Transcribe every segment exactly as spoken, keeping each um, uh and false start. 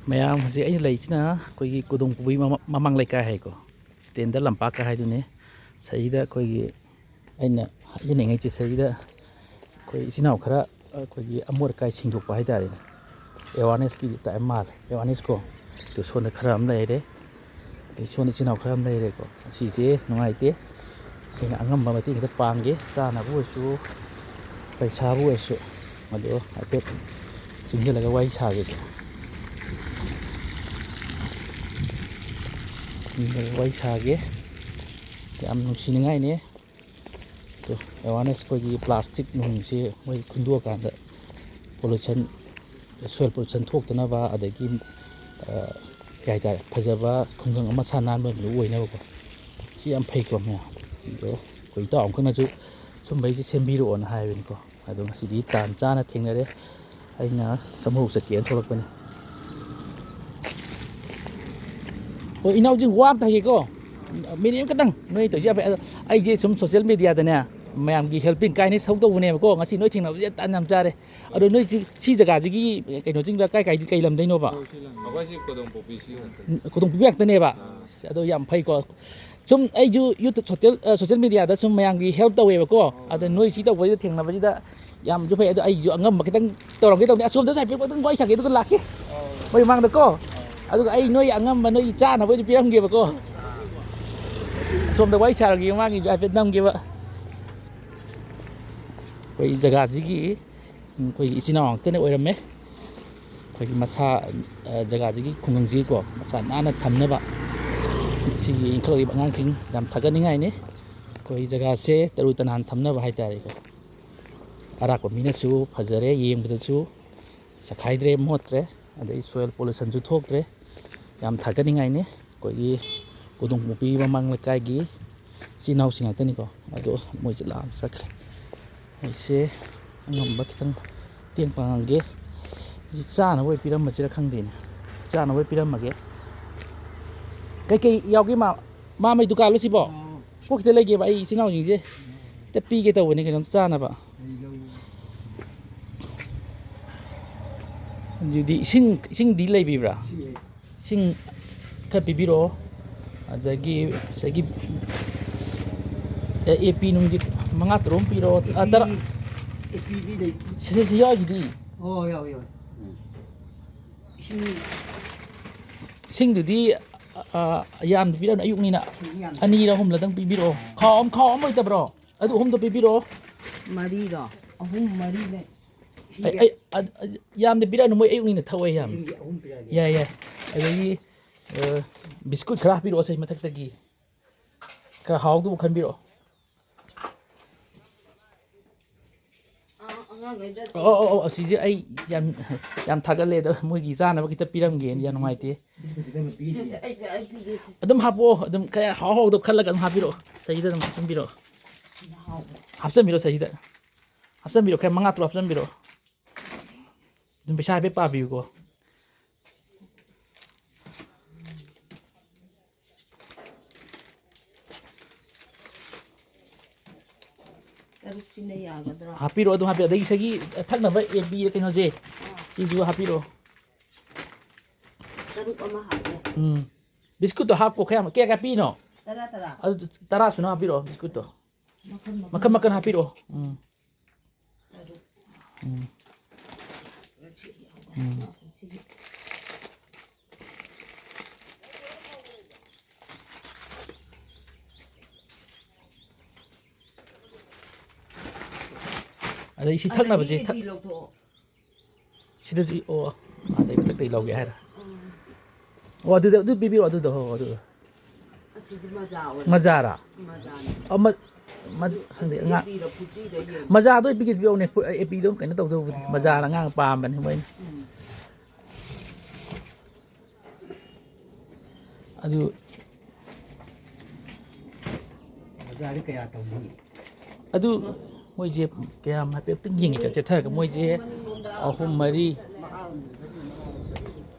ꯃꯌꯥꯝ, ꯍꯧꯖꯤꯛ ꯑꯩꯅ ꯂꯩꯔꯤꯁꯤꯅ ꯑꯩꯈꯣꯏꯒꯤ ꯀꯨꯗꯣꯡꯄꯣꯛꯄꯤ ꯃꯃꯥ-, ꯃꯃꯥꯡ ꯂꯩꯀꯥꯏ ꯍꯥꯏꯀꯣ, ꯁ꯭ꯇꯦꯟꯗꯔ ꯂꯝꯄꯥꯛꯀ ꯍꯥꯏꯗꯨꯅꯤ꯫ ꯁꯤꯗ ꯑꯩꯈꯣꯏꯒꯤ, ꯑꯩꯅ ꯍꯥꯏꯖꯅꯤꯡꯉꯤꯁꯦ, ꯁꯤꯗ ꯑꯩꯈꯣꯏ ꯏꯆꯤꯟ ꯏꯅꯥꯎ ꯈꯔ ꯑꯩꯈꯣꯏꯒꯤ ꯑꯃꯣꯠ ꯑꯀꯥꯏ ꯁꯦꯡꯗꯣꯛꯄ ꯍꯥꯏꯇꯥꯔꯦꯅꯦ, ꯑꯦꯋꯥꯔꯅꯦꯁꯀꯤ ꯇꯥꯏꯞ ꯃꯥꯜꯂꯦ, ꯑꯦꯋꯥꯔꯅꯦꯁꯀꯣ꯫ ꯑꯗꯨ ꯁꯣꯝꯗ ꯈꯔ ꯑꯃ ꯂꯩꯔꯦ, ꯑꯗꯩ ꯁꯣꯝꯗ ꯏꯆꯤꯟ ꯏꯅꯥꯎ ꯈꯔ ꯑꯃ ꯂꯩꯔꯦꯀꯣ꯫ ꯑꯁꯤꯁꯦ ꯅꯨꯡꯉꯥꯏꯇꯦ, ꯑꯩꯅ ꯑꯉꯝꯕ ꯃꯇꯦꯡ ꯈꯤꯇ ꯄꯥꯡꯒꯦ, ꯆꯥꯅꯕ ꯑꯣꯏꯔꯁꯨ, ꯄꯩꯁꯥꯕꯨ ꯑꯣꯏꯔꯁꯨ꯫ ꯑꯗꯣ ꯍꯥꯏꯐꯦꯠ ꯆꯪꯁꯤꯜꯂꯒ ꯋꯥꯔꯤ ꯁꯥꯒꯦ꯫ ꯆꯪꯁꯤꯜꯂꯒ ꯋꯥꯔꯤ ꯁꯥꯒꯦ꯫ ꯌꯥꯝ ꯅꯨꯡꯁꯤꯅꯤꯡꯉꯥꯏꯅꯦ꯫ ꯑꯗꯣ ꯑꯦꯋꯥꯔꯅꯦꯁ, ꯑꯩꯈꯣꯏꯒꯤ ꯄ꯭ꯂꯥꯁꯇꯤꯛ ꯅꯨꯡꯁꯦ ꯃꯣꯏ ꯈꯨꯟꯗꯣꯛꯑꯀꯥꯟꯗ ꯄꯣꯂꯨꯁꯟ, ꯁꯣꯏꯜ ꯄꯣꯂꯨꯁꯟ ꯊꯣꯛꯇꯅꯕ, ꯑꯗꯒꯤ, ꯑ, ꯀꯩ ꯍꯥꯏꯇꯥꯔꯦ, ꯐꯖꯕ ꯈꯨꯡꯒꯪ ꯑꯃ ꯁꯥ ꯅꯥꯟꯕ ꯑꯃ ꯑꯣꯏꯅꯕꯀꯣ꯫ ꯁꯤ ꯌꯥꯝ ꯐꯩꯀꯣ ꯃꯌꯥꯝ꯫ ꯑꯗꯣ ꯑꯩꯈꯣꯏ ꯏꯇꯥꯎ ꯑꯃꯈꯛꯅꯁꯨ ꯁꯨꯝꯕꯩꯁꯦ ꯁꯦꯝꯕꯤꯔꯛꯑꯣꯅ ꯍꯥꯏꯕꯅꯤꯀꯣ꯫ ꯑꯗꯣ ꯉꯁꯤꯗꯤ ꯇꯥꯟ ꯆꯥꯅ ꯊꯦꯡꯅꯔꯦ꯫ ꯑꯩꯅ ꯁꯃꯨꯔꯣꯛ ꯆꯠꯀꯦꯅ ꯊꯣꯛꯂꯛꯄꯅꯤ꯫ ꯍꯣꯏ, ꯏꯅꯥꯎꯖꯤꯡ, ꯋꯥ ꯑꯝꯇ ꯍꯥꯏꯒꯦꯀꯣ꯫ ꯃꯤꯅꯤꯠ ꯑꯃꯈꯛꯇꯪ꯫ ꯅꯣꯏ ꯇꯧꯔꯤꯁꯦ ꯌꯥꯝ ꯐꯩ꯫ ꯑꯗꯣ ꯑꯩꯁꯦ ꯁꯨꯝ ꯁꯣꯁꯦꯜ ꯃꯦꯗꯤꯌꯥꯗꯅꯦ, ꯃꯌꯥꯝꯒꯤ helping kindness ꯍꯧ ꯇꯧꯕꯅꯦꯕꯀꯣ꯫ ꯉꯁꯤ ꯅꯣꯏ ꯊꯦꯡꯅꯕꯁꯦ ꯌꯥꯝ ꯇꯥꯟ ꯌꯥꯝ ꯆꯥꯔꯦ꯫ ꯑꯗꯣ ꯅꯣꯏ ꯁꯤ, ꯁꯤ ꯖꯒꯥꯁꯤꯒꯤ ꯀꯩꯅꯣꯁꯤꯡꯗ ꯀꯥꯏ ꯀꯥꯏꯗꯤ, ꯀꯩ ꯂꯝꯗꯩꯅꯣꯕ? ꯑꯩꯈꯣꯏ ꯁꯤ ꯀꯣꯗꯣꯝꯄꯣꯛꯄꯤ ꯁꯤ ꯉꯥꯛꯇꯅꯤ꯫ ꯀꯣꯗꯣꯝꯄꯣꯛꯄꯤ ꯉꯥꯛꯇꯅꯦꯕ? ꯑꯥ꯫ ꯑꯗꯣ ꯌꯥꯝ ꯐꯩꯀꯣ꯫ ꯁꯨꯝ ꯑꯩꯁꯨ YouTube, social, ꯑ, social mediaꯗ ꯁꯨꯝ ꯃꯌꯥꯝꯒꯤ help ꯇꯧꯋꯦꯕꯀꯣ꯫ ꯑꯗ ꯅꯣꯏ ꯁꯤ ꯇꯧꯕꯁꯤꯗ ꯊꯦꯡꯅꯕꯁꯤꯗ ꯌꯥꯝꯁꯨ ꯐꯩ꯫ ꯑꯗꯣ ꯑꯩꯁꯨ ꯑꯉꯝꯕ ꯈꯤꯇꯪ ꯇꯧꯔꯝꯒꯦ ꯇꯧꯕꯅꯦ꯫ ꯑꯁꯣꯝꯗꯁꯨ ꯍꯥꯏꯐꯦꯠ ꯈꯤꯇꯪ ꯋꯥꯔꯤ ꯁꯥꯒꯦ, ꯑꯗꯨꯒ ꯂꯥꯛꯀꯦ꯫ ꯃꯣꯏ ꯃꯃꯥꯡꯗꯀꯣ꯫ ꯑꯗꯨꯒ ꯑꯩ ꯅꯣꯏ ꯑꯉꯝꯕ ꯅꯣꯏ ꯆꯥꯅꯕ ꯑꯣꯏꯁꯨ ꯄꯤꯔꯝꯒꯦꯕꯀꯣ꯫ ꯑꯁꯣꯝꯗ ꯋꯥꯔꯤ ꯁꯥꯔꯒꯦ, ꯃꯃꯥꯡꯒꯤꯁꯨ ꯍꯥꯏꯐꯦꯠ ꯅꯝꯒꯦꯕ꯫ ꯑꯩꯈꯣꯏ ꯖꯒꯥꯁꯤꯒꯤ ꯑꯩꯈꯣꯏꯒꯤ ꯏꯆꯤꯟ ꯏꯅꯥꯎ ꯉꯥꯛꯇꯅ ꯑꯣꯏꯔꯝꯃꯦ꯫ ꯑꯩꯈꯣꯏꯒꯤ ꯃꯁꯥ, ꯑ, ꯖꯒꯥꯁꯤꯒꯤ ꯈꯨꯡꯒꯪꯁꯤꯒꯤꯀꯣ, ꯃꯁꯥ ꯅꯥꯟꯅ ꯊꯝꯅꯕ ꯁꯤꯒꯤ ꯏꯟꯈꯠꯂꯛꯂꯤꯕ ꯑꯉꯥꯡꯁꯤꯡ ꯌꯥꯝ ꯊꯥꯒꯠꯅꯤꯡꯉꯥꯏꯅꯤ꯫ ꯑꯩꯈꯣꯏ ꯖꯒꯥꯁꯦ ꯇꯔꯨ ꯇꯅꯥꯟ ꯊꯝꯅꯕ ꯍꯥꯏꯇꯥꯔꯦꯀꯣ꯫ ꯑꯔꯥꯛꯄ ꯃꯤꯅꯁꯨ ꯐꯖꯔꯦ, ꯌꯦꯡꯕꯗꯁꯨ ꯆꯈꯥꯏꯗ꯭ꯔꯦ, ꯃꯣꯠꯇ꯭ꯔꯦ, ꯑꯗꯩ soil pollutionꯁꯨ ꯊꯣꯛꯇ꯭ꯔꯦ꯫ ꯌꯥꯝ ꯊꯥꯒꯠꯅꯤꯡꯉꯥꯏꯅꯤ꯫ ꯑꯩꯈꯣꯏꯒꯤ ꯀꯣꯗꯣꯡꯄꯣꯛꯄꯤ ꯃꯃꯥꯡ ꯂꯩꯀꯥꯏꯒꯤ ꯏꯆꯤꯟ ꯏꯅꯥꯎꯁꯤꯡ ꯉꯥꯛꯇꯅꯤꯀꯣ꯫ ꯑꯗꯣ ꯃꯣꯏꯁꯦ ꯂꯥꯞꯅ ꯆꯠꯈ꯭ꯔꯦ꯫ ꯑꯩꯁꯦ ꯑꯉꯝꯕ ꯈꯤꯇꯪ ꯃꯇꯦꯡ ꯄꯥꯡꯉꯝꯒꯦ꯫ ꯑꯩꯁꯦ ꯆꯥꯅꯕ ꯑꯣꯏ ꯄꯤꯔꯝꯃꯁꯤꯔ ꯈꯪꯗꯦꯅꯦ꯫ ꯆꯥꯅꯕ ꯑꯣꯏ ꯄꯤꯔꯝꯃꯒꯦ꯫ ꯀꯩꯀꯩ ꯌꯥꯎꯒꯦ, ꯃꯥ-, ꯃꯥꯃꯩ ꯗꯨꯀꯥꯟꯂꯣ ꯁꯤꯕꯣ? ꯄꯣꯠ ꯈꯤꯇ ꯂꯩꯒꯦꯕ, ꯑꯩ ꯏꯆꯤꯟ ꯏꯅꯥꯎꯁꯤꯡꯁꯦ ꯈꯤꯇ ꯄꯤꯒꯦ ꯇꯧꯕꯅꯦ, ꯀꯩꯅꯣꯝ ꯆꯥꯅꯕ꯫ ꯑꯗꯨꯗꯤ ꯏꯁꯤꯡ, ꯏꯁꯤꯡꯗꯤ ꯂꯩꯕꯤꯕ꯭ꯔꯥ? ꯏꯁꯤꯡ ꯂꯩ꯫ ꯏꯁꯤꯡ ꯈꯔ ꯄꯤꯕꯤꯔꯛꯑꯣ꯫ ꯑꯗꯒꯤ ꯉꯁꯥꯏꯒꯤ, ꯑꯦ, ꯑꯦ ꯄꯤ ꯅꯨꯡꯗꯤ ꯃꯉꯥ ꯇꯔꯨꯛ ꯑꯃ ꯄꯤꯔꯛꯑꯣ꯫ ꯑ, ꯇꯔꯥ-, ꯑꯦ ꯄꯤꯗꯤ ꯂꯩ꯫ ꯁꯤ, ꯁꯤ, ꯁꯤ ꯌꯥꯎꯔꯤꯁꯤꯗꯤ꯫ ꯑꯣ, ꯌꯥꯎꯏ, ꯌꯥꯎꯏ꯫ ꯎꯝ꯫ ꯏꯁꯤꯡ ꯏꯁꯤꯡꯗꯨꯗꯤ, ꯑ, ꯌꯥꯝꯗꯤ ꯄꯤꯔꯛꯑꯅꯨ, ꯑꯌꯨꯛꯅꯤꯅ꯫ ꯏꯁꯤꯡ ꯌꯥꯝꯗꯦ꯫ ꯑꯅꯤꯔ ꯑꯍꯨꯝꯂꯗꯪ ꯄꯤꯕꯤꯔꯛꯑꯣ꯫ ꯈꯥꯎ ꯑꯃ, ꯈꯥꯎ ꯑꯃ ꯑꯣꯏꯗꯕ꯭ꯔꯣ? ꯑꯗꯨ ꯑꯍꯨꯝꯗꯣ ꯄꯤꯕꯤꯔꯛꯑꯣ꯫ ꯃꯔꯤꯔꯣ? ꯑꯍꯨꯝ, ꯃꯔꯤꯅꯦ꯫ ꯑꯩ, ꯑꯩ, ꯑ, ꯑ, ꯌꯥꯝꯅ ꯄꯤꯔꯛꯑꯅꯨ, ꯃꯣꯏ ꯑꯌꯨꯛꯅꯤꯅ ꯊꯛꯑꯣꯏ ꯌꯥꯝ꯫ ꯌꯨꯝꯒꯤ ꯑꯍꯨꯝ ꯄꯤꯔꯛꯑꯒꯦ꯫ ꯌꯥꯏ, ꯌꯥꯏ꯫ ꯑꯗꯒꯤ, ꯑ, ꯕꯤꯁꯀꯨꯠ ꯈꯔ ꯍꯥꯞꯄꯤꯔꯛꯑꯣꯁꯦ ꯃꯊꯛꯇꯒꯤ꯫ ꯈꯔ ꯍꯥꯎꯗꯧꯕ ꯈꯟꯕꯤꯔꯛꯑꯣ꯫ ꯑꯥ, ꯑꯉꯥꯡꯈꯩꯗ ꯑꯣ, ꯑꯣ, ꯑꯣ, ꯑꯁꯤꯁꯦ ꯑꯩ ꯌꯥꯝ, ꯌꯥꯝ ꯊꯥꯒꯠꯂꯦ꯫ ꯑꯗꯣ ꯃꯣꯏꯒꯤ ꯆꯥꯅꯕ ꯈꯤꯇ ꯄꯤꯔꯝꯒꯦꯅ, ꯌꯥꯝ ꯅꯨꯡꯉꯥꯏꯇꯦ꯫ ꯁꯦ, ꯁꯦ, ꯑꯩ, ꯑꯩ ꯄꯤꯒꯦꯁꯦ꯫ ꯑꯗꯨꯝ ꯍꯥꯞꯄꯛꯑꯣ, ꯑꯗꯨꯝ ꯈꯔ ꯍꯥꯎ ꯍꯥꯎꯗꯕ ꯈꯜꯂꯒ ꯑꯗꯨꯝ ꯍꯥꯞꯄꯤꯔꯛꯑꯣ꯫ ꯆꯍꯤꯗ ꯑꯗꯨꯝ ꯍꯥꯞꯆꯤꯟꯕꯤꯔꯛꯑꯣ꯫ ꯁꯤꯅ ꯍꯥꯎꯕ꯫ ꯍꯥꯞꯆꯤꯟꯕꯤꯔꯛꯑꯣ ꯆꯍꯤꯗ꯫ ꯍꯥꯞꯆꯤꯟꯕꯤꯔꯛꯑꯣ, ꯈꯔ ꯃꯉꯥ ꯇꯔꯨꯛ ꯍꯥꯞꯆꯤꯟꯕꯤꯔꯛꯑꯣ꯫ ꯑꯗꯨꯝ ꯄꯩꯁꯥ ꯍꯥꯏꯐꯦꯠ ꯄꯥꯕꯤꯌꯨꯀꯣ꯫ ꯇꯔꯨꯛꯁꯤꯅ ꯌꯥꯒꯗ꯭ꯔꯣ? ꯍꯥꯞꯄꯤꯔꯛꯑꯣ, ꯑꯗꯨꯝ ꯍꯥꯞꯄꯤꯔꯛꯑꯣ꯫ ꯑꯗꯒꯤ ꯁꯤꯒꯤ ꯊꯛꯅꯕ ꯑꯦ ꯕꯤꯔ ꯀꯩꯅꯣꯁꯦ, ꯑꯥ꯫ ꯁꯤꯁꯨ ꯍꯥꯞꯄꯤꯔꯛꯑꯣ꯫ ꯇꯔꯨꯛ ꯑꯃ ꯍꯥꯞꯄꯦ꯫ ꯎꯝ꯫ ꯕꯤꯁꯀꯨꯠꯇꯣ ꯍꯥꯞꯄꯣ, ꯀꯌꯥꯝ, ꯀꯌꯥ, ꯀꯌꯥ ꯄꯤꯅꯣ? ꯇꯔꯥ, ꯇꯔꯥ꯫ ꯑꯗꯨ ꯇꯔꯥ ꯁꯨꯅ ꯍꯥꯞꯄꯤꯔꯛꯑꯣ, ꯕꯤꯁꯀꯨꯠꯇꯣ꯫ ꯃꯈꯟ ꯃꯈꯟ꯫ ꯃꯈꯟ ꯃꯈꯟ ꯍꯥꯞꯄꯤꯔꯛꯑꯣ꯫ ꯎꯝ꯫ ꯇꯔꯨꯛ꯫ ꯎꯝ꯫ ꯎꯝ꯫ ꯁꯤꯒꯤ꯫ ꯑꯗꯩ ꯁꯤ ꯊꯛꯅꯕꯁꯦ ꯑꯗꯒꯤ ꯊꯛ-, ꯏꯗꯤ ꯂꯧꯊꯣꯛꯑꯣ꯫ ꯁꯤꯗꯁꯨ, ꯑꯣ, ꯑꯗꯩ ꯃꯊꯛꯇꯒꯤ ꯂꯧꯒꯦ ꯍꯥꯏꯔ? ꯎꯝ꯫ ꯑꯣ, ꯑꯗꯨꯗ, ꯑꯗꯨ ꯄꯤꯕꯤꯔꯣ, ꯑꯗꯨꯗꯣ, ꯍꯣ, ꯑꯗꯨꯗꯣ꯫ ꯑꯁꯤꯗꯤ ꯃꯖꯥ ꯑꯣꯏꯔꯦ꯫ ꯃꯖꯥꯔꯥ? ꯃꯖꯥꯅꯦ꯫ ꯑ, ꯃ-, ꯃꯖ-, ꯈꯪꯗꯦ, ꯑꯉꯥꯡ-, ꯑꯦꯄꯤꯔ ꯐꯨꯇꯤꯔ ꯌꯦꯡꯉꯣ꯫ ꯃꯖꯥꯗꯣ ꯑꯩ ꯄꯤꯒꯦ ꯄꯤꯔꯛꯎꯅꯦ, ꯐꯨ-, ꯑꯦꯄꯤꯗꯣ ꯀꯩꯅꯣ ꯇꯧꯗꯧꯕꯅꯦ꯫ ꯑꯣ꯫ ꯃꯖꯥꯅ ꯑꯉꯥꯡ ꯄꯥꯝꯕꯅꯦ ꯃꯣꯏꯅ꯫ ꯎꯝ꯫ ꯑꯗꯨ ꯃꯖꯥꯗꯤ ꯀꯌꯥ ꯇꯧꯅꯤ? ꯑꯗꯨ ꯃꯣꯏꯁꯦ ꯀꯌꯥꯝ ꯍꯥꯏꯐꯦꯠꯇꯪ ꯌꯦꯡꯒꯦ, ꯆꯦꯞꯊꯔꯒ ꯃꯣꯏꯁꯦ ꯑꯍꯨꯝ, ꯃꯔꯤ,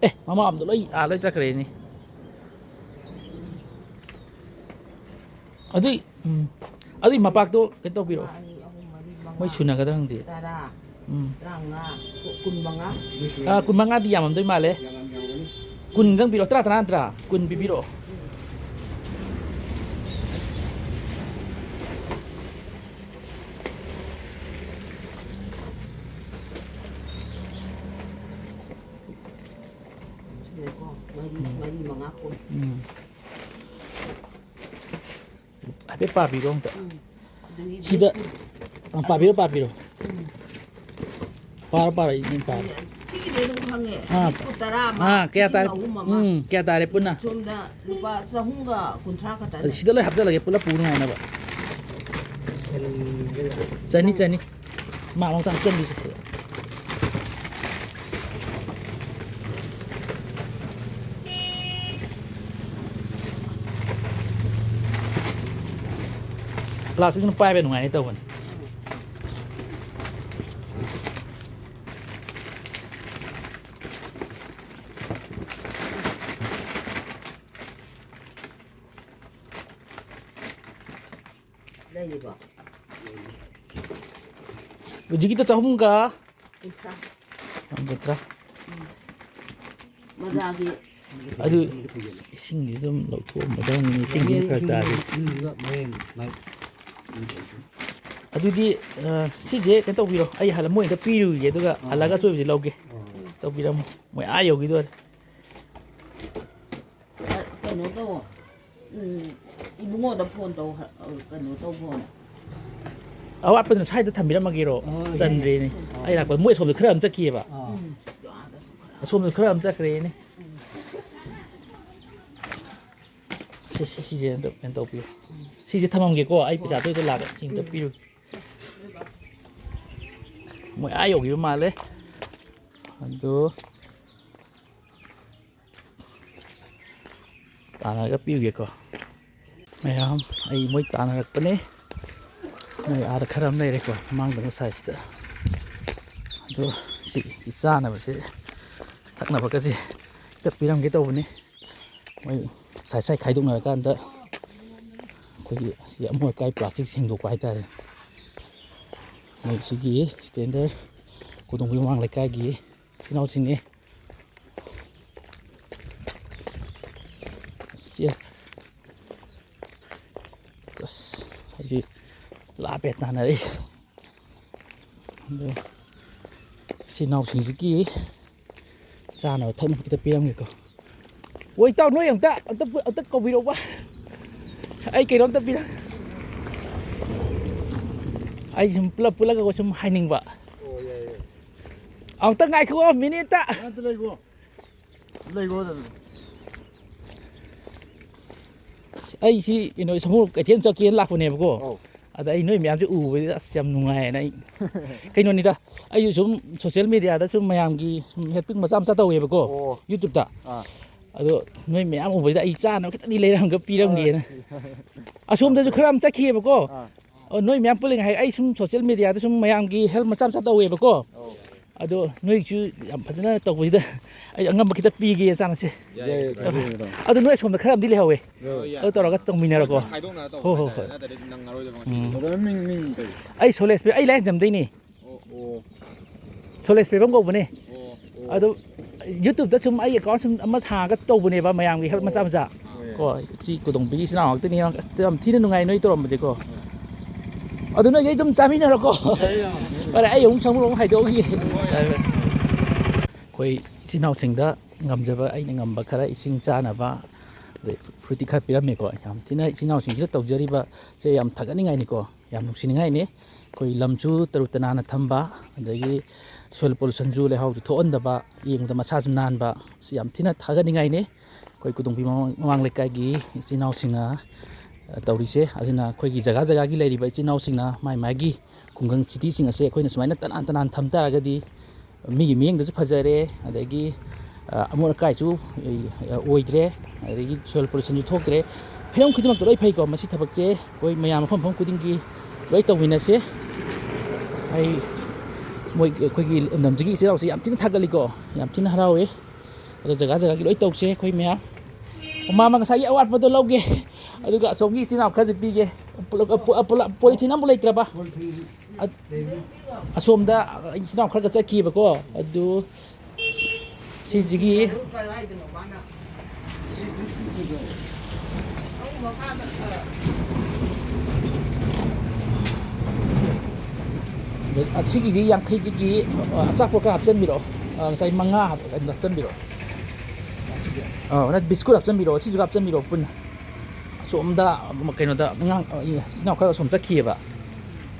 ꯑꯦ, ꯃꯃꯥ ꯑꯝꯗ ꯂꯣꯏ, ꯑꯥ, ꯂꯣꯏ ꯆꯠꯈ꯭ꯔꯦꯅꯦ꯫ ꯑꯗꯨꯏ, ꯎꯝ, ꯑꯗꯨꯏ ꯃꯄꯥꯛꯇꯣ ꯀꯩꯅꯣ ꯇꯧꯕꯤꯔꯛꯑꯣ꯫ ꯑꯃ, ꯑꯅꯤ, ꯑꯍꯨꯝ, ꯃꯔꯤ, ꯃꯉꯥ, ꯃꯣꯏ ꯁꯨꯅꯒꯗ꯭ꯔꯥ ꯈꯪꯗꯦ꯫ ꯇꯔꯥ꯫ ꯎꯝ꯫ ꯇꯔꯥꯃꯉꯥ, ꯀꯨꯟꯃꯉꯥ꯫ ꯑꯥ, ꯀꯨꯟꯃꯉꯥꯗꯤ ꯌꯥꯝꯃꯝꯗꯣꯏ ꯃꯥꯜꯂꯦ꯫ ꯀꯨꯟꯗꯪ ꯄꯤꯔꯛꯑꯣ, ꯇꯔꯥ, ꯇꯔꯥ ꯅꯠꯇ꯭ꯔꯥ? ꯀꯨꯟ ꯄꯤꯕꯤꯔꯛꯑꯣ꯫ ꯃꯔꯤ, ꯃꯔꯤ, ꯃꯉꯥ, ꯀꯨꯟ꯫ ꯎꯝ꯫ ꯍꯥꯏꯐꯦꯠ ꯄꯥꯕꯤꯔꯣ ꯑꯝꯇ꯫ ꯎꯝ꯫ ꯑꯗꯨꯒꯤ ꯁꯤꯗ, ꯕꯤꯁꯀꯨꯠ꯫ ꯑ, ꯄꯥꯕꯤꯔꯣ, ꯄꯥꯕꯤꯔꯣ꯫ ꯎꯝ꯫ ꯄꯥꯔꯣ, ꯄꯥꯔꯣ, ꯑꯩ ꯑꯗꯨꯝ ꯄꯥꯔꯣ꯫ ꯁꯤꯒꯤꯗꯤ ꯑꯗꯨꯝ ꯈꯪꯉꯦ꯫ ꯑꯥ꯫ ꯕꯤꯁꯀꯨꯠ ꯇꯔꯥ ꯑꯃ, ꯑꯥ, ꯀꯌꯥ ꯂꯤꯁꯤꯡ ꯇꯥꯔꯦ? ꯑꯍꯨꯝ ꯑꯃ꯫ ꯎꯝ, ꯀꯌꯥ ꯇꯥꯔꯦ ꯄꯨꯟꯅ? ꯁꯣꯝꯗ ꯂꯨꯄꯥ ꯆꯍꯨꯝꯒ ꯀꯨꯟꯊ꯭ꯔꯥ ꯈꯛꯇꯅꯦ꯫ ꯁꯤꯗ ꯂꯣꯏ ꯍꯥꯞꯆꯜꯂꯒꯦ, ꯄꯨꯂꯞ ꯄꯨ ꯅꯨꯡꯉꯥꯏꯅꯕ꯫ ꯆꯅꯤ, ꯆꯅꯤ꯫ ꯃꯥ ꯑꯃꯨꯛꯇ ꯍꯥꯞꯆꯟꯕꯤꯁꯦ ꯁꯤꯗ꯫ ꯄ꯭ꯂꯥꯁꯇꯤꯛꯁꯤꯅ ꯄꯥꯏꯕ ꯅꯨꯡꯉꯥꯏꯅꯤ ꯇꯧꯕꯅꯤ꯫ ꯂꯩꯔꯤꯕꯣ? ꯍꯧꯖꯤꯛꯀꯤꯗꯣ ꯆꯍꯨꯝꯒ ꯀꯨꯟꯊ꯭ꯔꯥ꯫ ꯆꯍꯨꯝ ꯀꯨꯟꯊ꯭ꯔꯥ꯫ ꯎꯝ꯫ ꯃꯖꯥꯒꯤ꯫ ꯑꯗꯨ ꯏꯁꯤꯡꯗꯤ ꯑꯗꯨꯝ ꯂꯧꯊꯣꯛꯑꯝꯒꯗꯕꯅꯤ, ꯏꯁꯤꯡꯗꯤ ꯐꯔꯛ ꯇꯥꯔꯦ꯫ ꯏꯁꯤꯡꯗꯨꯒ ꯃꯌꯥꯏ ꯃꯥꯏ ꯑꯗꯨꯗꯤ, ꯑ, ꯁꯤꯁꯦ ꯀꯩꯅꯣ ꯇꯧꯕꯤꯔꯣ, ꯑꯩ ꯍꯜꯂ-, ꯃꯣꯏꯗ ꯄꯤꯔꯨꯒꯦ, ꯑꯗꯨꯒ ꯑꯥ꯫ ꯍꯜꯂꯒ ꯑꯆꯣꯏꯕꯁꯦ ꯂꯧꯒꯦ꯫ ꯑꯥ꯫ ꯇꯧꯕꯤꯔꯝꯃꯣ, ꯃꯣꯏ ꯑꯥ ꯌꯧꯈꯤꯗꯣꯔꯦ꯫ ꯑ, ꯀꯩꯅꯣ ꯇꯧꯋꯣ꯫ ꯎꯝ, ꯏꯕꯨꯡꯉꯣꯗ ꯐꯣꯟ ꯇꯧ, ꯍ-, ꯑ, ꯀꯩꯅꯣ ꯇꯧꯈꯣꯅ꯫ ꯑꯋꯥꯠꯄꯗꯨꯅ ꯁ꯭ꯋꯥꯏꯗ ꯊꯝꯕꯤꯔꯝꯃꯒꯦꯔꯣ? ꯍꯣꯏ꯫ ꯆꯟꯗ꯭ꯔꯦꯅꯦ꯫ ꯑꯥ꯫ ꯑꯩ ꯂꯥꯛꯄꯗ ꯃꯣꯏ ꯑꯁꯣꯝꯗ ꯈꯔ ꯑꯃ ꯆꯠꯈꯤꯑꯕ꯫ ꯑꯥ꯫ ꯎꯝ꯫ ꯑꯁꯣꯝꯗ ꯈꯔ ꯑꯃ ꯆꯠꯈ꯭ꯔꯦꯅꯦ꯫ ꯎꯝ꯫ ꯁꯤ, ꯁꯤ, ꯁꯤꯁꯦ ꯑꯝꯇ ꯀꯩꯅꯣ ꯇꯧꯕꯤꯌꯨ꯫ ꯁꯤꯁꯦ ꯊꯝꯃꯝꯒꯦꯀꯣ, ꯑꯩ ꯄꯩꯁꯥꯗꯣ ꯍꯦꯛꯇ ꯂꯥꯛꯑꯒ ꯁꯤ ꯑꯝꯇ ꯎꯝ꯫ ꯄꯤꯔꯨꯒꯦ꯫ ꯃꯣꯏ ꯑꯥ ꯌꯧꯈꯤꯕ ꯃꯥꯜꯂꯦ꯫ ꯑꯗꯨ ꯇꯥꯟꯅꯔꯒ ꯄꯤꯔꯨꯒꯦꯀꯣ꯫ ꯃꯌꯥꯝ, ꯑꯩ ꯃꯣꯏ ꯇꯥꯟꯅꯔꯛꯄꯅꯦ꯫ ꯃꯣꯏ ꯑꯥꯗ ꯈꯔ ꯑꯃ ꯂꯩꯔꯦꯀꯣ, ꯃꯃꯥꯡꯗ ꯉꯁꯥꯏꯁꯤꯗ꯫ ꯑꯗꯣ ꯁꯤ ꯆꯥꯅꯕꯁꯦ, ꯊꯛꯅꯕꯒꯁꯦ ꯍꯦꯛꯇ ꯄꯤꯔꯝꯒꯦ ꯇꯧꯕꯅꯤ꯫ ꯃꯣꯏ ꯁꯥꯏ ꯁꯥꯏ ꯈꯥꯏꯗꯣꯛꯅꯔꯀꯥꯟꯗ ꯑꯩꯈꯣꯏꯒꯤ ꯁꯤ ꯑꯃꯣꯠ ꯑꯀꯥꯏ ꯄ꯭ꯂꯥꯁꯇꯤꯛ ꯁꯦꯡꯗꯣꯛꯄ ꯍꯥꯏꯇꯥꯔꯦ꯫ ꯃꯣꯏ ꯁꯤꯒꯤ ꯁ꯭ꯇꯦꯟꯗꯔ ꯀꯣꯗꯣꯡꯕꯤ ꯃꯃꯥꯡ ꯂꯩꯀꯥꯏꯒꯤ ꯏꯆꯤꯜ ꯏꯅꯥꯎꯁꯤꯡꯅꯤ꯫ ꯁꯤ-, ꯑꯁ, ꯑꯩꯗꯤ ꯂꯥꯞꯄꯦ ꯇꯥꯟꯅꯔꯛꯏ꯫ ꯑꯗꯨ ꯏꯆꯤꯜ ꯏꯅꯥꯎꯁꯤꯡꯁꯤꯒꯤ ꯆꯥꯅꯕ ꯊꯛꯅꯕ ꯈꯤꯇ ꯄꯤꯔꯝꯒꯦꯀꯣ꯫ ꯑꯣ, ꯏꯇꯥꯎ, ꯅꯣꯏ ꯑꯝꯇ, ꯑꯝꯇ ꯄꯨ-, ꯑꯝꯇ ꯀꯧꯕꯤꯔꯛꯎꯕ꯫ ꯑꯩ ꯀꯩꯅꯣꯝꯇ ꯄꯤꯔꯝ-, ꯑꯩ ꯁꯨꯝ ꯄꯨꯂꯞ ꯄꯨꯜꯂꯒ ꯁꯨꯝ ꯍꯥꯏꯅꯤꯡꯕ꯫ ꯑꯣ, ꯌꯥꯏ, ꯌꯥꯏ꯫ ꯑꯝꯇ ꯉꯥꯏꯈꯣ, ꯃꯤꯅꯤꯠ ꯑꯝꯇ꯫ ꯑꯝꯇ ꯂꯩꯈꯣ꯫ ꯂꯩꯈꯣ ꯑꯗꯨꯝ꯫ ꯑꯩꯁꯤ ꯀꯩꯅꯣ, ꯁꯃꯨ ꯀꯩꯊꯦꯜ ꯆꯠꯀꯦꯅ ꯂꯥꯛꯄꯅꯦꯕꯀꯣ꯫ ꯑꯧ꯫ ꯑꯗ ꯑꯩ ꯅꯣꯏ ꯃꯌꯥꯝꯁꯦ ꯎꯕꯁꯤꯗ ꯑꯁ ꯌꯥꯝ ꯅꯨꯡꯉꯥꯏꯌꯦꯅ ꯑꯩ ꯀꯩꯅꯣꯅꯤꯗ, ꯑꯩꯁꯨ ꯁꯨꯝ social media ꯗ ꯁꯨꯝ ꯃꯌꯥꯝꯒꯤ ꯁꯨꯝ helping ꯃꯆꯥ ꯃꯆꯥ ꯇꯧꯋꯦꯕꯀꯣ, ꯑꯣ꯫ YouTube ꯇ꯫ ꯑꯥ꯫ ꯑꯗꯣ ꯅꯣꯏ ꯃꯌꯥꯝ ꯎꯕꯁꯤꯗ ꯑꯩ ꯆꯥꯅꯕ ꯈꯤꯇꯪꯗꯤ ꯂꯩꯔꯝꯒ ꯄꯤꯔꯝꯒꯦꯅ꯫ ꯍꯣꯏ꯫ ꯑꯁꯣꯝꯗꯁꯨ ꯈꯔ ꯑꯃ ꯆꯠꯈꯤꯑꯕꯀꯣ꯫ ꯑꯥ꯫ ꯑꯣ, ꯅꯣꯏ ꯃꯌꯥꯝ ꯄꯨꯜꯂꯤꯉꯩ ꯑꯩ ꯁꯨꯝ social media ꯗ ꯁꯨꯝ ꯃꯌꯥꯝꯒꯤ help ꯃꯆꯥ ꯃꯆꯥ ꯇꯧꯋꯦꯕꯀꯣ꯫ ꯑꯧ꯫ ꯑꯗꯣ ꯅꯣꯏꯁꯨ ꯌꯥꯝ ꯐꯖꯅ ꯇꯧꯕꯁꯤꯗ ꯑꯩ ꯑꯉꯝꯕ ꯈꯤꯇ ꯄꯤꯒꯦ ꯆꯥꯅꯁꯦ꯫ ꯌꯥꯏꯌꯦ, ꯌꯥꯏꯌꯦ, ꯌꯥꯏꯌꯦ꯫ ꯑꯗꯣ ꯅꯣꯏ ꯑꯁꯣꯝꯗ ꯈꯔ ꯑꯃꯗꯤ ꯂꯩꯍꯧꯋꯦ꯫ ꯍꯣꯏ, ꯌꯥꯏ꯫ ꯑꯗꯨ ꯇꯧꯔꯒ ꯇꯧꯃꯤꯟꯅꯔꯣꯀꯣ꯫ ꯈꯥꯏꯗꯣꯛꯅꯔ ꯇꯧꯕ ꯍꯣꯏ, ꯍꯣꯏ, ꯍꯥꯏꯇꯥꯔꯦ, ꯍꯣꯏ꯫ ꯅꯠꯇ꯭ꯔꯗꯤ ꯅꯪꯉꯔꯣꯏꯗꯕ ꯉꯁꯤꯗꯤ꯫ ꯎꯝ꯫ ꯕ꯭ꯔꯗꯔ, ꯃꯤꯡ, ꯃꯤꯡ ꯀꯩ? ꯑꯩ ꯁꯣꯂꯦꯁ ꯄꯦ-, ꯑꯩ ꯂꯥꯏꯌꯥꯡꯖꯝꯗꯩꯅꯦ꯫ ꯑꯣ, ꯑꯣ꯫ ꯁꯣꯂꯦꯁ ꯄꯦꯕꯝ ꯀꯧꯕꯅꯦ꯫ ꯑꯣ꯫ ꯑꯗꯣ YouTube ꯇ ꯁꯨꯝ ꯑꯩ account ꯁꯨꯝ ꯑꯃ ꯍꯥꯡꯉꯒ ꯇꯧꯕꯅꯦꯕ, ꯃꯌꯥꯝꯒꯤ help ꯃꯆꯥ ꯃꯆꯥ꯫ ꯍꯣꯏ꯫ ꯀꯣ, ꯁꯤ ꯀꯣꯗꯣꯡꯕꯤꯒꯤ ꯏꯆꯤꯟ ꯏꯅꯥꯎ ꯉꯥꯛꯇꯅꯤ꯫ ꯑꯁ, ꯌꯥꯝ ꯊꯤꯅ ꯅꯨꯡꯉꯥꯏ ꯅꯣꯏ ꯇꯧꯔꯝꯕꯁꯦꯀꯣ꯫ ꯑꯗꯨ ꯅꯣꯏꯒꯤ ꯑꯗꯨꯝ ꯆꯥꯃꯤꯟꯅꯔꯣꯀꯣ꯫ ꯌꯥꯏ, ꯌꯥꯏ꯫ ꯐꯔꯦ, ꯑꯩ ꯑꯃꯨꯛ ꯁꯪꯒꯣꯝ ꯑꯃꯨꯛ ꯍꯥꯏꯗꯣꯛꯎꯈꯤꯒꯦ꯫ ꯍꯣꯏ꯫ ꯐꯔꯦ, ꯐꯔꯦ꯫ ꯑꯩꯈꯣꯏ ꯏꯆꯤꯟ ꯏꯅꯥꯎꯁꯤꯡꯗ ꯉꯝꯖꯕ, ꯑꯩꯅ ꯉꯝꯕ ꯈꯔ ꯏꯁꯤꯡ ꯆꯥꯅꯕ, ꯑꯗꯩ ꯐ꯭ꯔꯨꯇꯤ ꯈꯔ ꯄꯤꯔꯝꯃꯦꯀꯣ꯫ ꯌꯥꯝ ꯊꯤꯅ ꯏꯆꯤꯟ ꯏꯅꯥꯎꯁꯤꯡꯁꯤꯅ ꯇꯧꯖꯔꯤꯕꯁꯦ ꯌꯥꯝ ꯊꯥꯒꯠꯅꯤꯡꯉꯥꯏꯅꯤꯀꯣ, ꯌꯥꯝ ꯅꯨꯡꯁꯤꯅꯤꯡꯉꯥꯏꯅꯤ꯫ ꯑꯩꯈꯣꯏ ꯂꯝꯁꯨ ꯇꯔꯨ ꯇꯅꯥꯟꯅ ꯊꯝꯕ, ꯑꯗꯒꯤ soil pollution ꯁꯨ, ꯂꯩꯍꯥꯎꯁꯨ ꯊꯣꯛꯍꯟꯗꯕ, ꯌꯦꯡꯕꯗ ꯃꯁꯥꯁꯨ ꯅꯥꯟꯕ, ꯁꯤ ꯌꯥꯝ ꯊꯤꯅ ꯊꯥꯒꯠꯅꯤꯡꯉꯥꯏꯅꯤ꯫ ꯑꯩꯈꯣꯏ ꯀꯨꯗꯣꯡꯕꯤ ꯃꯃꯥꯡ, ꯃꯃꯥꯡ ꯂꯩꯀꯥꯏꯒꯤ ꯏꯆꯤꯟ ꯏꯅꯥꯎꯁꯤꯡꯅ, ꯑ, ꯇꯧꯔꯤꯁꯦ꯫ ꯑꯗꯨꯅ ꯑꯩꯈꯣꯏꯒꯤ ꯖꯒꯥ ꯖꯒꯥꯒꯤ ꯂꯩꯔꯤꯕ ꯏꯆꯤꯟ ꯏꯅꯥꯎꯁꯤꯡꯅ ꯃꯥꯏ ꯃꯥꯒꯤ ꯈꯨꯡꯒꯪ, city ꯁꯤꯡ ꯑꯁꯦ ꯑꯩꯈꯣꯏꯅ ꯁꯨꯃꯥꯏꯅ ꯇꯅꯥꯟ ꯇꯅꯥꯟ ꯊꯝ ꯇꯥꯔꯒꯗꯤ ꯃꯤꯒꯤ ꯃꯤꯠꯌꯦꯡꯗꯁꯨ ꯐꯖꯔꯦ, ꯑꯗꯒꯤ, ꯑ, ꯑꯃꯣꯠ ꯑꯀꯥꯏꯁꯨ, ꯑ, ꯑꯣꯏꯗ꯭ꯔꯦ, ꯑꯗꯒꯤ soil pollution ꯁꯨ ꯊꯣꯛꯇ꯭ꯔꯦ꯫ ꯍꯤꯔꯝ ꯈꯨꯗꯤꯡꯃꯛꯇ ꯂꯣꯏ ꯐꯩꯀꯣ꯫ ꯃꯁꯤ ꯊꯕꯛꯁꯦ ꯑꯩꯈꯣꯏ ꯃꯌꯥꯝ ꯃꯐꯝ ꯃꯐꯝ ꯈꯨꯗꯤꯡꯒꯤ ꯂꯣꯏ ꯇꯧꯃꯤꯟꯅꯁꯦ꯫ ꯑꯩ ꯃꯣꯏ, ꯑꯩꯈꯣꯏꯒꯤ ꯂꯝꯗꯝꯁꯤꯒꯤ ꯏꯆꯤꯜ ꯏꯅꯥꯎꯁꯦ ꯌꯥꯝ ꯊꯤꯅ ꯊꯥꯒꯠꯂꯤꯀꯣ, ꯌꯥꯝ ꯊꯤꯅ ꯍꯔꯥꯎꯋꯦ꯫ ꯑꯗꯣ ꯖꯒꯥ ꯖꯒꯥꯒꯤ ꯂꯣꯏ ꯇꯧꯁꯦ ꯑꯩꯈꯣꯏ ꯃꯌꯥꯝ꯫ ꯃꯃꯥ ꯉꯁꯥꯏꯒꯤ ꯑꯋꯥꯠꯄꯗꯣ ꯂꯧꯒꯦ, ꯑꯗꯨꯒ ꯑꯁꯣꯝꯒꯤ ꯏꯆꯤꯟ ꯏꯅꯥꯎ ꯈꯔꯁꯨ ꯄꯤꯒꯦ꯫ ꯄꯨꯂꯞ, ꯄꯨꯂꯞ, ꯄꯨꯂꯞ, polythene ꯑꯃꯐꯥꯎ ꯂꯩꯇ꯭ꯔꯕ? ꯑ-, ꯑꯁꯣꯝꯗ ꯏꯆꯤꯟ ꯏꯅꯥꯎ ꯈꯔꯒ ꯆꯠꯈꯤꯕꯀꯣ, ꯑꯗꯨ ꯁꯤꯁꯤꯒꯤ ꯑꯁꯤꯒꯤꯁꯤ ꯌꯥꯡꯈꯩꯁꯤꯒꯤ, ꯑ, ꯑꯆꯥꯄꯣꯠ ꯈꯔ ꯍꯥꯞꯆꯤꯟꯕꯤꯔꯛꯑꯣ꯫ ꯑ, ꯉꯁꯥꯏ ꯃꯉꯥ ꯍꯥꯞ-, ꯀꯩꯅꯣ ꯍꯥꯞꯆꯤꯟꯕꯤꯔꯛꯑꯣ꯫ ꯑ, ꯅꯠꯇꯦ, ꯕꯤꯁꯀꯨꯠ ꯍꯥꯞꯆꯤꯟꯕꯤꯔꯛꯑꯣ, ꯁꯤꯁꯨ ꯍꯥꯞꯆꯤꯟꯕꯤꯔꯛꯑꯣ ꯄꯨꯟꯅ꯫ ꯑꯁꯣꯝꯗ ꯀꯩꯅꯣꯗ ꯑꯉꯥꯡ, ꯑ, ꯏꯆꯤꯟ ꯏꯅꯥꯎ ꯈꯔ ꯑꯁꯣꯝ ꯆꯠꯈꯤꯑꯕ꯫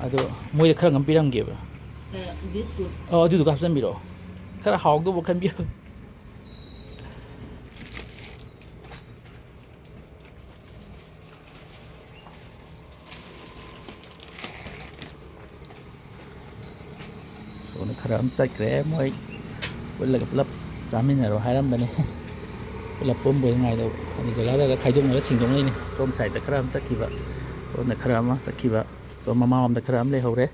ꯑꯗꯣ ꯃꯣꯏꯗ ꯈꯔ ꯉꯝ ꯄꯤꯔꯝꯒꯦꯕ꯫ ꯑ, ꯕꯤꯁꯀꯨꯠ꯫ ꯑꯣ, ꯑꯗꯨꯗꯨꯒ ꯍꯥꯞꯆꯤꯟꯕꯤꯔꯛꯑꯣ꯫ ꯈꯔ ꯍꯥꯎꯗꯧꯕ ꯈꯟꯕꯤꯌꯨ꯫ ꯁꯣꯝꯗ ꯈꯔ ꯑꯃ ꯆꯠꯈ꯭ꯔꯦ꯫ ꯃꯣꯏ ꯄꯨꯜꯂꯒ ꯄꯨꯂꯞ ꯆꯥꯃꯤꯟꯅꯔꯣ ꯍꯥꯏꯔꯝꯕꯅꯦ꯫ ꯄꯨꯂꯞ ꯄꯨꯟꯕ ꯑꯣꯏꯅ ꯉꯥꯏꯗꯧꯕ꯫ ꯑꯗꯨ ꯖꯒꯥ ꯖꯒꯥ ꯈꯥꯏꯗꯣꯛꯅꯔ ꯁꯦꯡꯗꯣꯛꯅꯩꯅꯦ꯫ ꯁꯣꯝ ꯁꯥꯏꯗꯠꯇ ꯈꯔ ꯑꯃ ꯆꯠꯈꯤꯕ, ꯁꯣꯝꯗ ꯈꯔ ꯑꯃ ꯆꯠꯈꯤꯕ, ꯁꯣꯝ ꯃꯃꯥꯡꯂꯣꯝꯗ ꯈꯔ ꯑꯃ ꯂꯩꯍꯧꯔꯦ꯫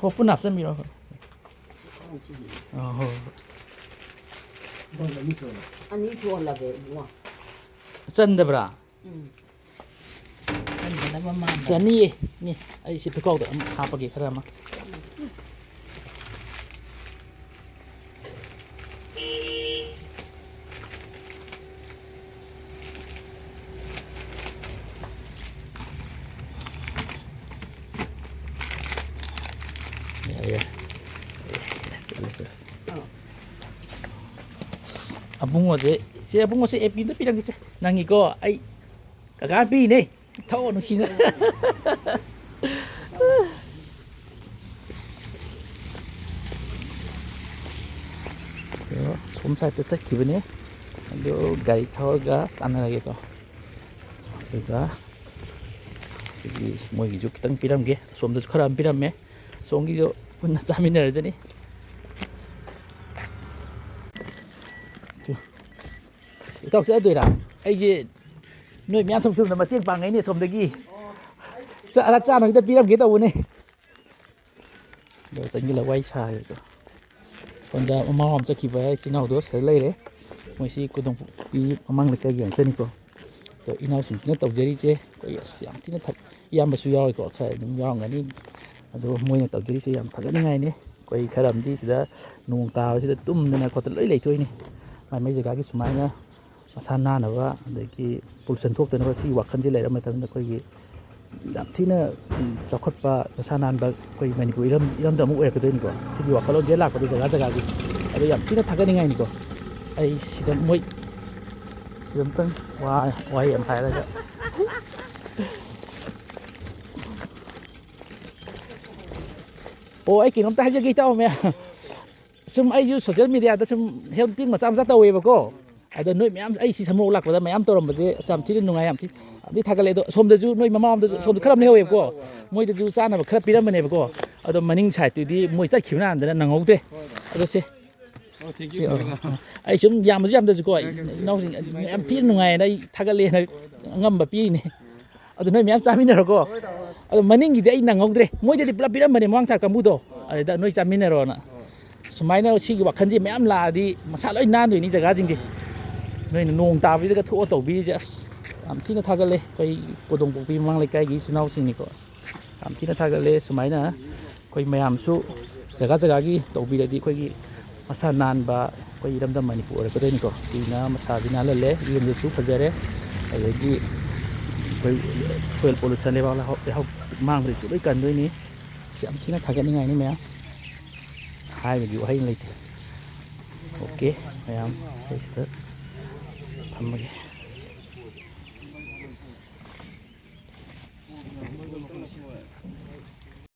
ꯍꯣ, ꯄꯨꯟꯅ ꯍꯥꯞꯆꯤꯟꯕꯤꯔꯣ꯫ ꯑ, ꯍꯣꯏ, ꯍꯣꯏ꯫ ꯑꯅꯤ ꯊꯣꯛꯍꯜꯂꯒꯦ, ꯏꯕꯨꯡꯉꯣ꯫ ꯆꯟꯗꯕ꯭ꯔꯥ? ꯎꯝ꯫ ꯆꯟꯒꯗꯕ ꯃꯥꯟꯗꯕ꯫ ꯆꯅꯤꯌꯦ꯫ ꯅꯦ, ꯑꯩ ꯁꯤ ꯄꯤꯈꯥꯎꯗ ꯑꯃ ꯍꯥꯞꯄꯒꯦ, ꯈꯔ ꯑꯃ꯫ ꯌꯥꯔꯦ, ꯌꯥꯔꯦ꯫ ꯆꯠꯂꯦ, ꯆꯠꯂꯦ꯫ ꯑꯕꯨꯡꯉꯣꯁꯦ, ꯆꯦ ꯑꯕꯨꯡꯉꯣꯁꯦ ꯑꯦ ꯄꯤ ꯑꯝꯇ ꯄꯤꯔꯝꯒꯦ, ꯆꯦ꯫ ꯅꯪꯒꯤꯀꯣ, ꯑꯩ ꯀꯀꯥ ꯄꯤꯅꯦ꯫ ꯊꯛꯑꯣ ꯅꯨꯡꯁꯤꯅ꯫ ꯑꯗꯣ ꯁꯣꯝ ꯁꯥꯏꯗꯇ ꯆꯠꯈꯤꯕꯅꯦ꯫ ꯑꯗꯣ ꯒꯥꯔꯤ ꯊꯧꯔꯒ ꯇꯥꯟꯅꯔꯒꯦꯀꯣ꯫ ꯑꯗꯨꯒ ꯁꯤꯒꯤ ꯃꯣꯏꯒꯤꯁꯨ ꯈꯤꯇꯪ ꯄꯤꯔꯝꯒꯦ꯫ ꯑꯁꯣꯝꯗꯁꯨ ꯈꯔ ꯑꯃ ꯄꯤꯔꯝꯃꯦ꯫ ꯑꯁꯣꯝꯒꯤꯁꯨ ꯄꯨꯟꯅ ꯆꯥꯃꯤꯟꯅꯔꯁꯤꯅꯤ꯫ ꯏꯇꯥꯎ ꯆꯠꯂꯗꯣꯏꯔꯥ? ꯑꯩꯁꯦ ꯅꯣꯏ ꯃꯌꯥꯝ ꯊꯣꯛ ꯊꯣꯛꯅ ꯃꯇꯦꯡ ꯄꯥꯡꯉꯩꯅꯦ ꯑꯁꯣꯝꯗꯒꯤ꯫ ꯆꯥ-, ꯆꯥꯅꯕ ꯈꯤꯇ ꯄꯤꯔꯝꯒꯦ ꯇꯧꯕꯅꯦ꯫ ꯑꯗꯣ ꯆꯪꯁꯤꯜꯂ ꯋꯥꯔꯤ ꯁꯥꯔꯦꯀꯣ꯫ ꯁꯣꯝꯗ ꯃꯃꯥ ꯃꯄꯥ ꯆꯠꯈꯤꯕ ꯏꯆꯤꯟ ꯏꯅꯥꯎꯗꯣ ꯁꯤꯗ ꯂꯩꯔꯦ꯫ ꯃꯣꯏꯁꯤ ꯀꯣꯗꯣꯡꯄꯣꯛꯄꯤ ꯃꯃꯥꯡ ꯂꯩꯀꯥꯏꯒꯤ ꯉꯥꯛꯇꯅꯤꯀꯣ꯫ ꯑꯗꯣ ꯏꯅꯥꯎꯁꯤꯡꯁꯤꯅ ꯇꯧꯖꯔꯤꯁꯦ ꯑꯩꯈꯣꯏ ꯑꯁ ꯌꯥꯝ ꯊꯤꯅ ꯊꯛ-, ꯏꯌꯥꯝꯕꯁꯨ ꯌꯥꯎꯔꯤꯀꯣ, ꯈꯔ ꯑꯗꯨꯝ ꯌꯥꯎꯔꯝꯒꯅꯤ꯫ ꯑꯗꯣ ꯃꯣꯏꯅ ꯇꯧꯖꯔꯤꯁꯦ ꯌꯥꯝ ꯊꯥꯒꯠꯅꯤꯡꯉꯥꯏꯅꯤ꯫ ꯑꯩꯈꯣꯏ ꯈꯔ ꯑꯃꯗꯤ ꯁꯤꯗ ꯅꯣꯡ ꯇꯥꯕꯁꯤꯗ ꯇꯨꯝꯗꯅ ꯈꯣꯠꯇꯅ ꯂꯣꯏ ꯂꯩꯊꯣꯛꯏꯅꯤ꯫ ꯃꯥꯏ ꯃꯥꯏ ꯖꯒꯥꯒꯤ ꯁꯨꯃꯥꯏꯅ ꯃꯁꯥ ꯅꯥꯟꯅꯕ, ꯑꯗꯒꯤ pollution ꯊꯣꯛꯇꯅꯕ ꯁꯤꯒꯤ ꯋꯥꯈꯜꯁꯦ ꯂꯩꯔ ꯃꯇꯝꯗ ꯑꯩꯈꯣꯏꯒꯤ ꯌꯥꯝ ꯊꯤꯅ, ꯎꯝ, ꯆꯥꯎꯈꯠꯄ, ꯃꯁꯥ ꯅꯥꯟꯕ ꯑꯩꯈꯣꯏ ꯃꯅꯤꯄꯨꯔ ꯏꯔꯝ-, ꯏꯔꯝꯗꯝ ꯑꯃ ꯑꯣꯏꯔꯛꯀꯗꯣꯏꯅꯤꯀꯣ, ꯁꯤꯒꯤ ꯋꯥꯈꯜꯂꯣꯟꯁꯦ ꯂꯥꯛꯄꯗ ꯖꯒꯥ ꯖꯒꯥꯒꯤ꯫ ꯑꯗꯣ ꯌꯥꯝ ꯊꯤꯅ ꯊꯥꯒꯠꯅꯤꯡꯉꯥꯏꯅꯤꯀꯣ꯫ ꯑꯩ ꯁꯤꯗ ꯃꯣꯏ ꯁꯤꯗ ꯑꯝꯇꯪ ꯋꯥ-, ꯋꯥꯍꯩ ꯑꯃ ꯍꯥꯏꯔꯒ꯫ ꯑꯣ, ꯑꯩ ꯀꯩꯅꯣꯝꯇ ꯍꯥꯏꯖꯒꯦ, ꯏꯇꯥꯎ ꯃꯌꯥꯝ꯫ ꯁꯨꯝ ꯑꯩꯁꯨ social media ꯗ ꯁꯨꯝ helping ꯃꯆꯥ ꯃꯆꯥ ꯇꯧꯋꯦꯕꯀꯣ꯫ ꯑꯗꯣ ꯅꯣꯏ ꯃꯌꯥꯝ ꯑꯩ ꯁꯤ ꯁꯝꯃꯣꯛ ꯂꯥꯛꯄꯗ ꯃꯌꯥꯝ ꯇꯧꯔꯝꯕꯁꯦ ꯑꯁ ꯌꯥꯝ ꯊꯤꯅ ꯅꯨꯡꯉꯥꯏ, ꯌꯥꯝ ꯊꯤ-, ꯌꯥꯝ ꯊꯤ ꯊꯥꯒꯠꯂꯦ꯫ ꯑꯗꯣ ꯁꯣꯝꯗꯁꯨ ꯅꯣꯏ ꯃꯃꯥ ꯂꯣꯝꯗꯁꯨ ꯁꯣꯝꯗ ꯈꯔ ꯑꯃ ꯂꯩꯍꯧꯋꯦꯕꯀꯣ, ꯃꯣꯏꯗꯁꯨ ꯆꯥꯅꯕ ꯈꯔ ꯄꯤꯔꯝꯕꯅꯦꯕꯀꯣ꯫ ꯑꯗꯣ ꯃꯅꯤꯡ side ꯇꯨꯗꯤ ꯃꯣꯏ ꯆꯠꯈꯤꯕꯅ ꯍꯥꯟꯗꯅ ꯅꯪꯍꯧꯗ꯭ꯔꯦ꯫ ꯑꯗꯣ ꯁꯦ, ꯁꯤ, ꯑ, ꯑ, ꯑꯩ ꯁꯨꯝ ꯌꯥꯝꯕꯁꯨ ꯌꯥꯝꯗ꯭ꯔꯁꯨꯀꯣ, ꯏꯅꯥꯎꯁꯤꯡ ꯌꯥꯝ ꯊꯤꯅ ꯅꯨꯡꯉꯥꯏꯌꯦꯅ ꯑꯩ ꯊꯥꯒꯠꯂꯦꯅ ꯑꯉꯝꯕ ꯄꯤꯔꯤꯅꯦ꯫ ꯑꯗꯨ ꯅꯣꯏ ꯃꯌꯥꯝ ꯆꯥꯃꯤꯟꯅꯔꯣꯀꯣ꯫ ꯑꯗꯣ ꯃꯅꯤꯡꯒꯤꯗꯤ ꯑꯩ ꯅꯪꯍꯧꯗ꯭ꯔꯦ꯫ ꯃꯣꯏꯗꯗꯤ ꯄꯨꯂꯞ ꯄꯤꯔꯝꯕꯅꯦ ꯃꯃꯥꯡ ꯊꯥ ꯀꯥꯡꯕꯨꯗꯣ꯫ ꯑꯗꯨꯗ ꯅꯣꯏ ꯆꯥꯃꯤꯟꯅꯔꯣꯅ꯫ ꯁꯨꯃꯥꯏꯅ ꯁꯤꯒꯤ ꯋꯥꯈꯜꯁꯦ ꯃꯌꯥꯝ ꯂꯥꯛꯑꯗꯤ ꯃꯁꯥ ꯂꯣꯏ ꯅꯥꯟꯗꯣꯏꯅꯤ ꯖꯒꯥꯁꯤꯡꯁꯦ꯫ ꯅꯣꯏꯅ ꯅꯣꯡ ꯇꯥꯕꯁꯤꯗꯒ ꯊꯣꯛꯑ ꯇꯧꯕꯤꯔꯤꯁꯦ ꯑꯁ ꯌꯥꯝ ꯊꯤꯅ ꯊꯥꯒꯠꯂꯦ꯫ ꯑꯩꯈꯣꯏ ꯀꯣꯗꯣꯡꯄꯣꯛꯄꯤ ꯃꯃꯥꯡ ꯂꯩꯀꯥꯏꯒꯤ ꯏꯆꯤꯟ ꯏꯅꯥꯎꯁꯤꯡꯅꯤꯀꯣ꯫ ꯑꯁ ꯌꯥꯝ ꯊꯤꯅ ꯊꯥꯒꯠꯂꯦ꯫ ꯁꯨꯃꯥꯏꯅ ꯑꯩꯈꯣꯏ ꯃꯌꯥꯝꯁꯨ ꯖꯒꯥ ꯖꯒꯥꯒꯤ ꯇꯧꯕꯤꯔꯗꯤ ꯑꯩꯈꯣꯏꯒꯤ ꯃꯁꯥ ꯅꯥꯟꯕ ꯑꯩꯈꯣꯏ ꯏꯔꯝꯗꯝ ꯃꯅꯤꯄꯨꯔ ꯑꯣꯏꯔꯛꯀꯗꯣꯏꯅꯤꯀꯣ꯫ ꯁꯤꯅ ꯃꯁꯥꯁꯤ ꯅꯥꯜꯍꯜꯂꯦ, ꯌꯨꯝꯗꯁꯨ ꯐꯖꯔꯦ, ꯑꯗꯒꯤ ꯑꯩꯈꯣꯏ soil pollution, ꯂꯩꯕꯥꯛ ꯂꯩꯍꯥꯎ, ꯂꯩꯍꯥꯎ ꯃꯥꯡꯕꯗꯒꯤꯁꯨ ꯂꯣꯏ ꯀꯟꯗꯣꯏꯅꯤ꯫ ꯑꯁ ꯌꯥꯝ ꯊꯤꯅ ꯊꯥꯒꯠꯅꯤꯡꯉꯥꯏꯅꯤ ꯃꯌꯥꯝ, ꯍꯥꯏꯕꯒꯤ ꯋꯥꯍꯩ ꯂꯩꯇꯦ꯫ ꯑꯣꯀꯦ ꯃꯌꯥꯝ, ꯑꯩ ꯁꯤꯗ ꯊꯝꯃꯒꯦ꯫